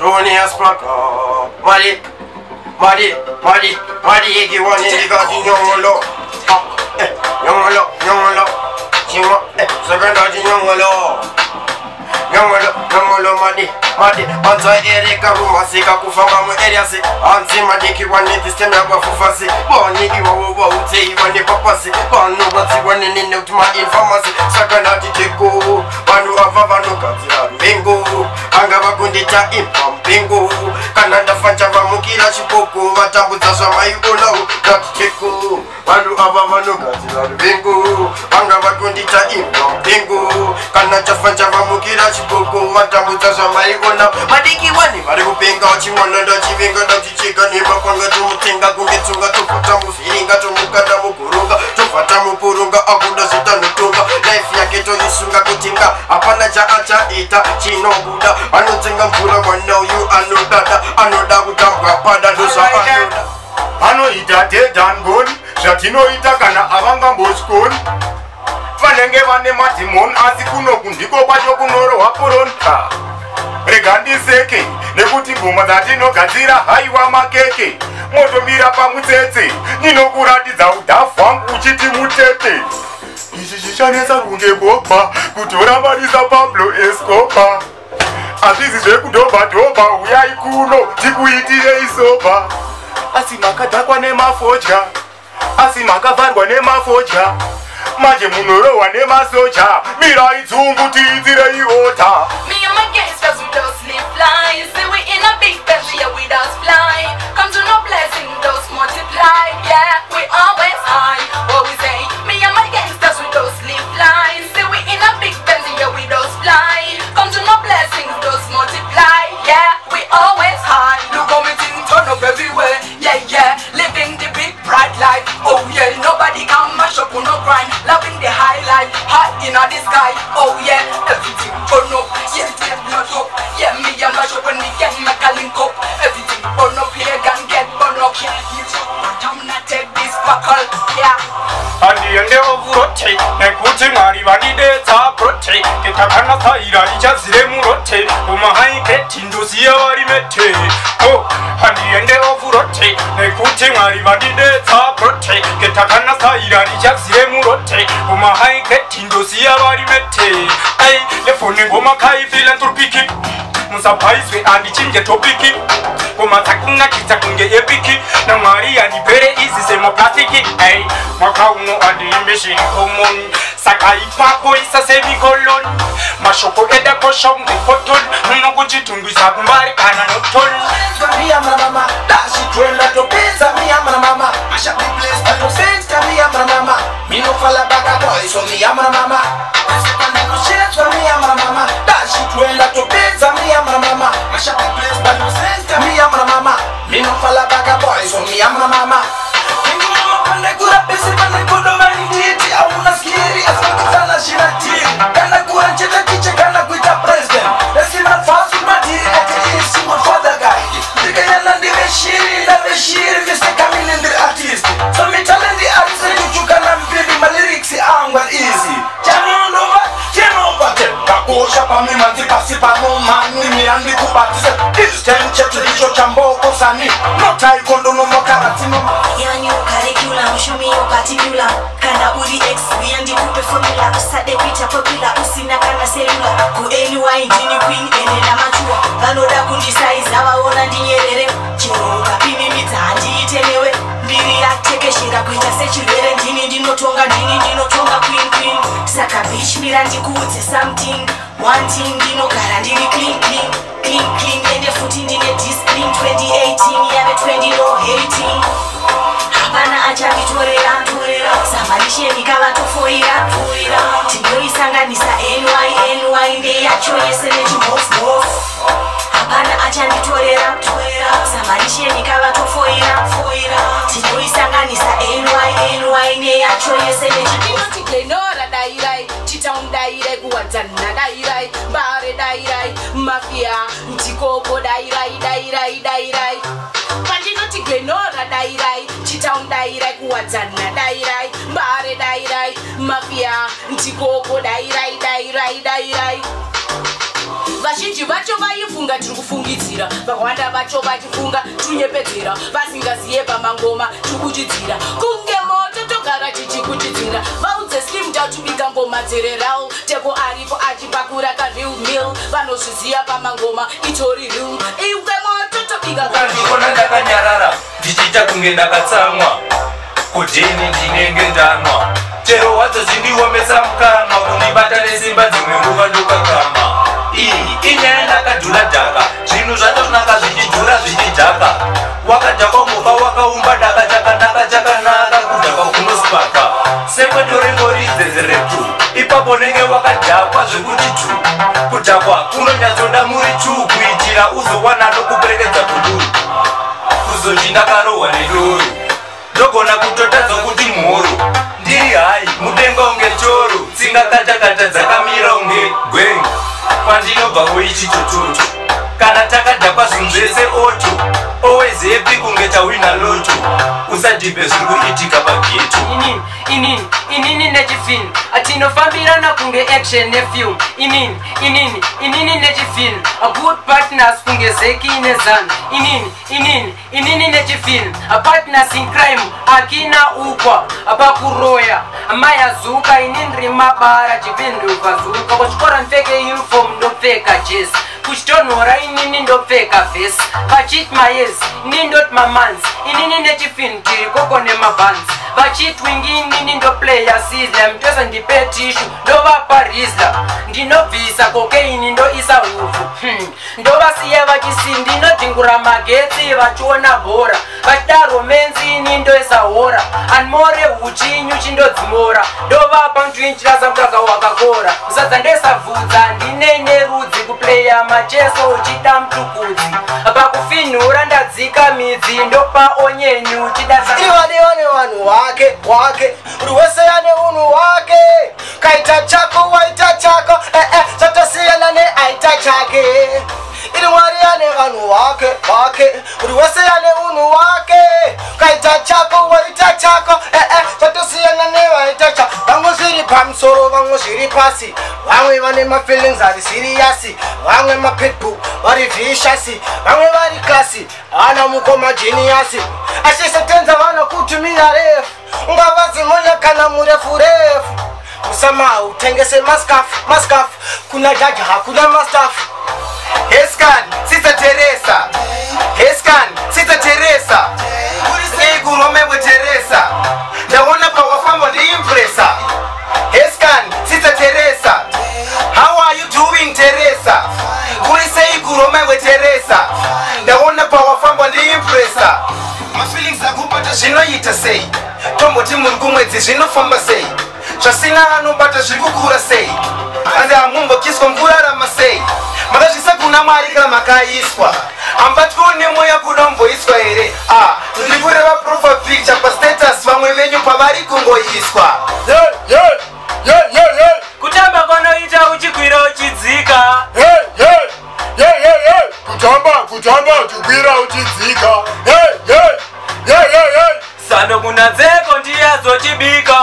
Tony Splaka Mali Mali Mali Mali ikiwani ndikati nyongolo nyongolo nyongolo chimwa sekenda chinyongolo nyongolo nyongolo madi madi anza ereka rumasika kufamba mu areas anzi madikiwa ne system yabafufasi banikiwa wobauteiwa nepapasi vanobatsiwa nenene kuti mainfamasi saka ndati teko vanhu ava vanogadzira ruvengo anga vakundita imbwa mupengo kana ndafa nchavamukira chipoko vatambudza zvamaionawo ndati teko vanhu ava vanogadzira ruvengo vanga vakundita imbwa mupengo kana chafa nchavamukira chipoko vatambudza zvamaiona madikiwani vari kupenga chimwana ndachivenga ndachicheka nemapanga tomutenga kunge tsunga tobva tamuvhiringa tomukanda mugurunga tobva tamupurunga akuda zvitanotonga life yake toisunga kutenga hapana chaachaita chinobuda anotsenga mvura mwana uyu anodada anoda kutambwa pada ndozvaanoda Vanoita dead and gone zvatinoita kana avangambozvikoni vanenge vane madhimoni asi kunoku ndiko kwacho kunorohwa puronta rega ndiseke nekuti ngoma dzatinogadzira haiwa makeke motomira pamutsetse ndinokuratidza udhafu hwangu uchiti mutete ichi chichanetsa kunge goba kutora marisa Pablo Escobar hazvizi zvekudhobha dhobha uyai kuno tikuitirei soba asi makadhakwa nemafodya asi makavharwa nemafodya manje munorohwa nemasoja mirai dzungu tiitirei order. Me and my gangsters, we just live life. See we in a big Benz, yeah, we just fly. Come to no blessing, those multiply. Yeah, we always high. What we say? Me and my gangsters, we just live life. See we in a big Benz, yeah, we just fly. Come to no blessings, those multiply. Yeah, we always high. Look how me thing turn up everywhere. Yeah, yeah, living the big bright life. Oh yeah, nobody can mash up on no grind. Loving the high life, high in the sky. Oh yeah, everything burn up. Yeah, yeah, blood up. Yeah, me and mash up when we get make a link up. Everything burn up here, can get burn up. Yeah, you but I'm not take this buckle. Yeah. Handiende off road nekuti Mwari vandidetsa prote ketakana saira richazire murote kumahaiketi ndosiya vari mete o handiende off road nekuti Mwari vandidetsa prote ketakana saira richazire murote kumahaiketi ndosiya vari mete ai lefone ngoma kai philanthropic musabhaiswe andichinje topic ngoma dzakunakidza kunge epic naMwari handipere izi semaplastiki ei mwaka uno handiimbe zviri common saka ipapo isa semicolon mashoko edakosha kunge cotton munokuchitungwisa kumbari kana noton. Me and my mama, that she train like to pizza. Me and my mama, I shall be blessed by no sense. Me and my mama, me no follow back a boy, so me and my mama. I said, I no shit for me and my mama. That she train like to pizza. Me and my mama, I shall be blessed by no sense. Me and my mama, me no follow back a boy, so me and my mama. Yanyu curriculum, show me your particular. Kana uri ex, uya ndikupe formula. Usade kuita popular, usina kana cellular. Ku NY ndini queen ene namachua. Vanoda kundisaiza vaona ndinyerere. Chero ukapimimidza handiite newe. Mbiri yatekeshera kuita sechirwere. Ndini ndinotonga, ndini ndinotonga queen queen. Saka bitch mira ndikuudze something. One thing ndinogara ndiri clean clean. Clean clean ende futi ndine discipline. 2018 yave 20 no hating. Hapana achanditorera torera. Samarisheni kavatofoira foira. Tinoisanganisa NY NY ndeyacho yese nechimhofu. Hapana achanditorera torera. Samarisheni kavatofoira foira. Tinoisanganisa NY NY ndeyacho yese nechimhofu. Glenora dairai, Chitown dairai, Kuwadzana dairai, Mbare dairai, Mafia, Ndikoko dairai, dairai, dairai. Pandinoti Glenora dairai, Chitown dairai, Kuwadzana dairai, Mbare dairai, Mafia, Ndikoko dairai, dairai, dairai. Vazhinji vacho vaifunga tiri kufungidzira, vakawanda vacho vachifunga tirunyepedzera, vasingaziye pamangoma tiri kuchidzira kunge moto togara tichikuchidzira. Vaudze Slim tatubika ngoma dzererau teko aripo achipakura ka real meal, vanozviziya pamangoma itori real iwe moto tobika. Ukandiona ndakanyarara ndichiita kunge ndakatsamwa, kudini ndinenge ndanwa chero wadzo chindiomesa mukanwa, kundibata nesimba dzimwe nguva ndokakama. Iyi inyaya ndakadhura dhaka, zvinhu zvacho zvinaka zvichidhura zvichidhaka. Wakadhakwa mufa wakaumba daka, chakanaka chakanaka kudhakwa kunosipaka sekwetorengoridzezeretu ipapo nenge wakadhakwa zvekuti tu. Kudhakwa kunonyatsoda muri tu kuitira uzowana nokuperekedza kuduru, kuzoti ndakarohwa nedoro ndogona kutotadzwa kuti mhoro ndiri hai mudenga unge choro, tsinga katakata dzakamira unge gwenga kwandinobva woichitototo. Kana takadhakwa zvinhu zvese oto always happy kunge tawina loto, usadhibhe zviri kuitika pageto. Inini inini inini nechifin atinofambirana kunge action nefilm. Inini inini inini nechifin a good partners kunge Zeki nezan. Inini inini inini nechifin a partners in crime akina ukwa apakuroya amayazuka. Inini rimabara chipindukazuka kuchikora ndipfeke uniform ndopfeka jezi, kuchitonhora inini ndopfeka vhesi, vachiti mayezi inini ndoti mamanzi. Inini nechifin tiri koko nemabhanzi, vachitwingi inini ndoplaya sizla mutwesa ndipe tishu ndovapa rizla, ndinobvisa kokeini ndoisa hupfu ndovasiya vachisi, ndinodhingura magetsi vachiona bhora, vachida romenzi ini ndoisa hora anmore huchinyu chindodzimora, ndovapa mutwinchirasa mukaka wakakora musadza ndesavhudza ndine nerudzi kupleya macheso uchida mutukudzi pakufinhura ndadzika midzi ndopa onyenyu uchida. Ivadiwa nevanhu wake wake, uri wese ane unhu wake, kaita chako waita chako chatosiyana neaita chake. Iri Mwari ane vanhu wake wake, uri wese ane unhu wake, kaita chako waita chako chatosiyana nevaita chako. Vamwe zviri pamusoro, vamwe zviri pasi, vamwe vane mafeelings ari serious, vamwe mapitbull vari vicious, vamwe vari classy ana mukoma genius, achisetenza vanokutumira refu, ungava zimonya kana murefu refu. Usama utengese maskafu maskafu, kuna jaji hakuna mastafu. Heskan, Sister Teresa. Heskan, Sister Teresa. Sei kuromebwe Teresa. Ndaona pawafamba ndiimpresa. Heskan, Sister Teresa. How are you doing Teresa? Kuri sei kuromebwe Teresa. Ndaona pawafamba ndiimpresa. Mafeelings akubata zvinoita sei? Tomboti muri kumwedzi zvinofamba sei? Zvasina anobata zviri kukura sei? Hanzi hamumbokiswa mukurarama sei? Makazvisa kuna Mwari kana makaiswa, hambatyiwo nemweya kudomboiswa here? Ndiri kureva profile picture pastatus vamwe venyu pavari kungoiswa. Kutamba kwanoita uchikwira uchidzika. Kutamba kutamba uchikwira uchidzika. Sando kuna dzeko ndiyazochibika.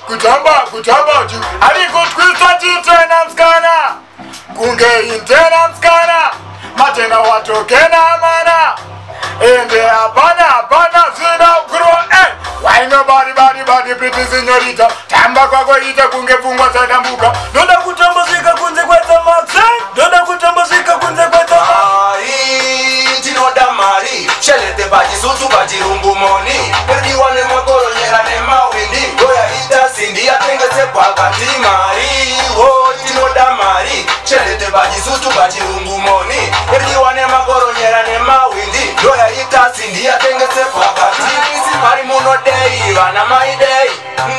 Kutamba kutamba ari kutwisa chitena msikana kunge intena msikana matena watokena mana ende hapana hapana zvina kurwa waino bari bari bari pretty señorita tamba kwako ita kunge pfungwa dzadambuka. Ndoda kutambosvika kunze kwedzamaxe, ndoda kutambosvika kunze kwedzamari. Tinoda mari shelete pachisutu pachirungu moni eridiwa nemakoronyera nemawindi goya ita sindi yatengese pakati mari wo tinoda mari shelete pachisutu pachirungu moni eridiwa nemakoronyera nemawindi goya ita sindi yatengese pakati. Mari munodei vana maidei,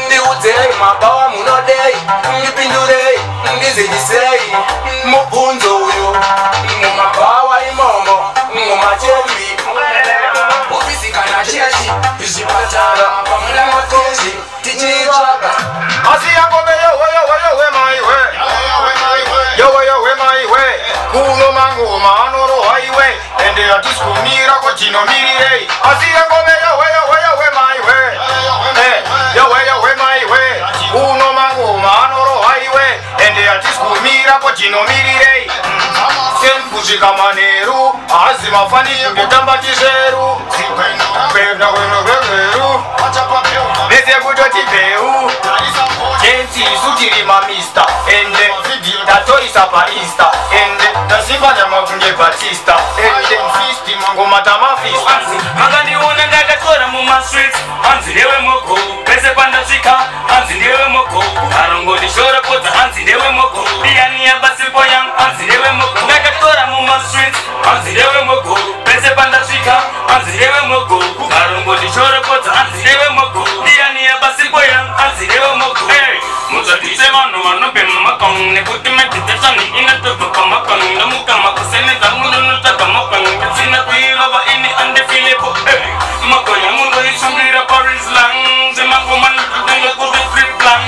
ndiudzei mabawa munodei, ndipindurei ndizivise mubvunzo uyu mumabawa imomo mumachembi ofisi kana chechi zvipatara pamwe nemakochi tichitsvaga. Asi yangove yowe yowe yowe maiwe yowe yowe maiwe kuno mangoma anorohwa iwe ende hatisi kumira ko tinomirirei. Asi yangove yowe yowe yowe maiwe yowe yowe maiwe kuno mangoma anorohwa iwe ende hatisi kumira Hanzi mafani kungetamba chisveru. Kwenda kwenda kwegweru. Vese kutoti bheu. Jensi isu tiri mamista. Ende tatoisa painsta. Ende tasimba nyama kunge Batista. Ende ngoma tamafista. Makandiona ndakatora mumastreets, hanzi ndewe mogo. Pese pandasvika, hanzi ndewe mogo. Arongondishoropodza, hanzi ndewe mogo. Ndiyani yabasipo yangu, hanzi ndewe mogo. Ndakatora mumastreets, hanzi ndewe mogo. Pese pandasvika, hanzi ndewe mogo. Arongondishoropodza, hanzi ndewe mogo. Ndiyani yabasipo yangu, hanzi ndewe mogo. Hey, mutsatise vanhu vanobhema makong, nekuti meditation inotobva pamakong. Ndomuka makuseni dzangu ndonotsvaga makong. Ndisina kuirova ini andifilipo. Hey, magonya mundoisundira Paris lang. Semangoma ndototenga kuti free plan.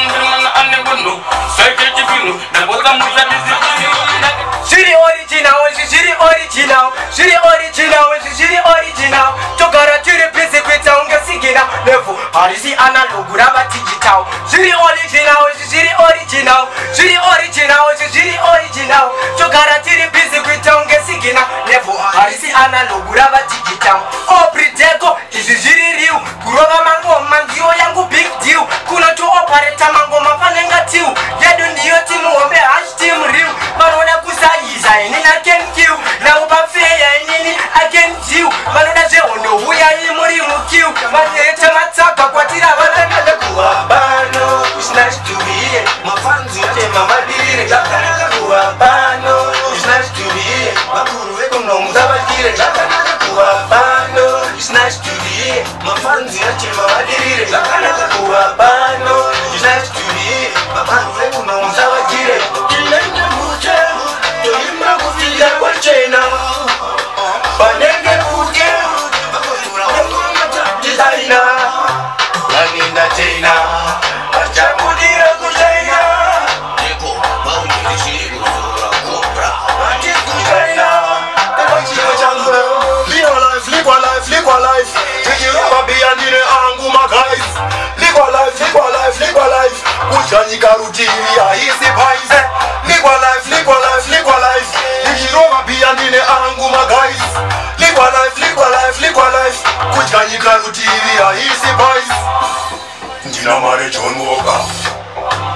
Ndimwana ane bunhu, saite chipinu. Ndapota musatise. Zviri original, zviri original, zviri original, zviri original. Togara tiri busy kuita unge signal. Level harisi analog rava digital. Zviri original, zviri original, zviri original, zviri original. Togara tiri busy kuita unge signal. Level harisi analog rava digital. Obrideko izvi zviri real. Kurova mangoma ndiyo yangu big deal. Kunotooperata mangoma fanenga till. Yedu ndiyo timu hombe hash team real. Vanoda kusaiza inini I can kill. Navo pafeya inini I can deal. Vanoda zvehondo huyai muri mukill. Vanoita matsaka kwatira Zvakanaka kuva pano, it's nice to be here. Mafanzi atema madirire. Zvakanaka kuva pano, it's nice to be here. Vakuru vekuno musavatire. Zvakanaka kuva pano, it's nice to be here. Mafanzi atema madirire. Zvakanaka kuva pano, it's nice to be here. Vakuru vekuno musavatire. Tinenge muche, toimba kufika kwachena. Panenge kutye, designer. Vaninda tena, vachabudira kuchaina. Vatikuchaina, chivo changu. Live life, live life, live life. Tichirova bhiya ndine angu maguys. Live life, live life, live life. Kudya nyika rutivi haisi paisi. Live life, live life, live life. Tichirova bhiya ndine angu maguys. Live life, live life, live life. Kudya nyika rutivi haisi paisi. Ndina mare John Walker.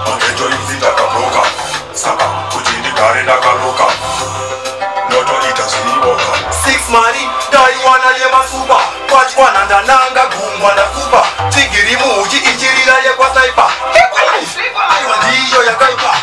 Mageto izi ndakabroka. Saka kuti ndigare ndakaloka. Ndotoita zviriboka. 6 mari ndaiwana yemasupa. Kwachwana ndananga gungwa ndakupa. Tigiri muchi ichirira yekwasaipa. Aiwa ndiyo yakaipa.